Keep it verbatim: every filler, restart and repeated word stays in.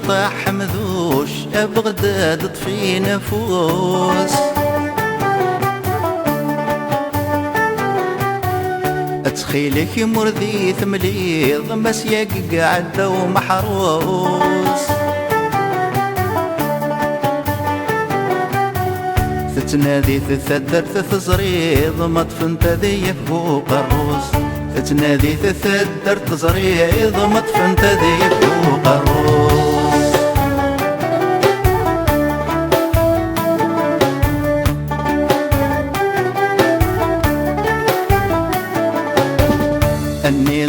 Ḥemduc, a Beɣdad, ṭṭef-in afus. Ttxil-k, imur di temliḍ, ma s-yagi iɛedda umeḥrus. Tettnadi-t taddart teẓriḍ, ma ṭṭfent ad yaf bu uqerrus. Tettnadi-t taddart teẓriḍ, ma ṭṭfent ad yaf bu uqerrus. Anni